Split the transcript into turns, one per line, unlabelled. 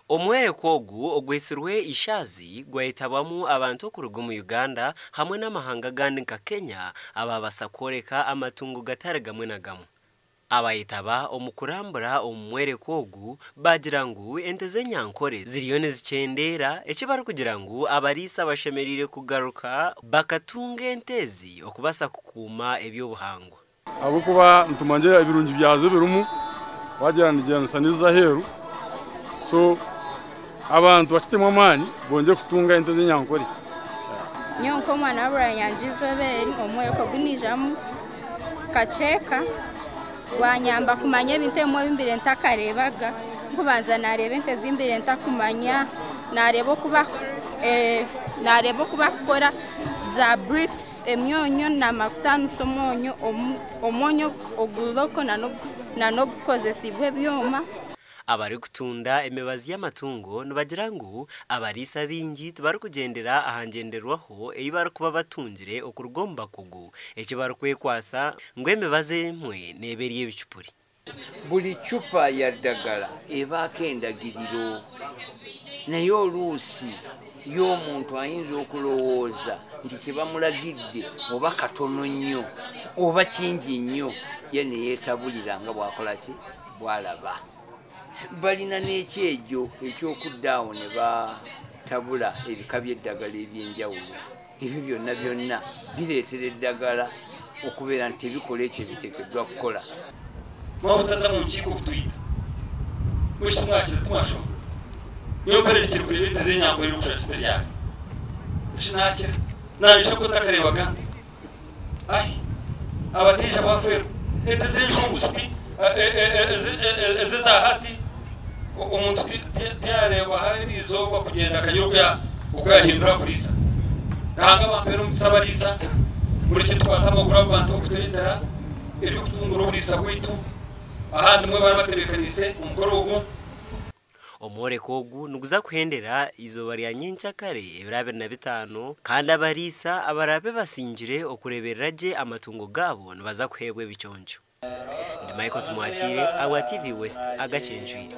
Omworeko ogu ogwetsirwe Ishaazi gwayetabwamu abantu okuruga omu Uganda hamwe n'amahanga agandi nka Kenya ababaasa kworeka amatungo gatari gamwe na gamwe. Abayetaba omu kurambura omu mworeko ogu baagira ngu ente z'enyankore ziriyo nizikyendeera eki barikugira ngu abariisa bashemereire kugaruka bakatunga ente ezi okubaasa kukuuma eby'obuhangwa.
Ahabw'okuba nitumanya ebirungi byazo ebirimu wagyeragyeranisa n'ez'aheeru so abantu bakitemu amaani bongyere kutunga ente z'enyankore.
Nyowe nk'omwana wa Rwanyangi eizooba eri omworeko ogu naijamu kakyeka gwanyamba kumanya ebintu ebimwe ebi mbaire ntakareebaga. Nkubanza naareeba ente ezi mbaire ntakumanya, naareeba oku naareeba oku bakukora za bricks. Emyonyo namakutaanisa omwonyo omwonyo oguroko nana ogukozesibwa ebyoma.
Abarikutunda emibazi y'amatungo nibagira ngu abariisa baingi tibarikugyendera aha ngyenderwaho ei barikuba batungire okuruga omu bakugu eki barikwekwasa ngu emibazi emwe neeba eri ebicupuri.
Buli ccupa ya ddagala ebaako endagiriro, naye oluusi ye omuntu ayinza okulowooza nti kye bamulagidde oba katono nnyo oba kingi nnyo ye ne yeetabulira nga bw'akola ki? Bw'alaba. Balina n'ekyejo eky'okudda awo ne batabula ebika by'eddagala eby'enjawulo. Ebyo byonna byonna bireetera eddagala okubeera nti tebikola ekyo ebiteekeddwa kukola.
Mwaba mutaza mu nkiiko kutwita mbwenu shi timwakira timwashoma nyowe mpererekire kureeba ente z'enyankore erikushusha siteryari shi nakira nanyusha ku ntakareebaga nte ahi abateija bafeerwa ente z'enjungu ziti ezi eza hati omuntu tiyareeba aha eriizooba kugyenda akagira oku yahindura kuriisa. Ruhanga abampere omugisa abariisa buri tukwate amaguru abo bantu okutureetera eby'okutungura oburiisa bwaitu aha nimwe bari batebeekaniise omukoro ogu.
Omworeko ogu niguza kuhendera eizooba rya nyenkyakare ebiro 25 kandi abariisa abaraabe basingire okureeberera gye amatungo gaabo nibaza kuheebwa ebiconco. Ndi Michael Tumwakiire ahabwa TV West agakyenjwire.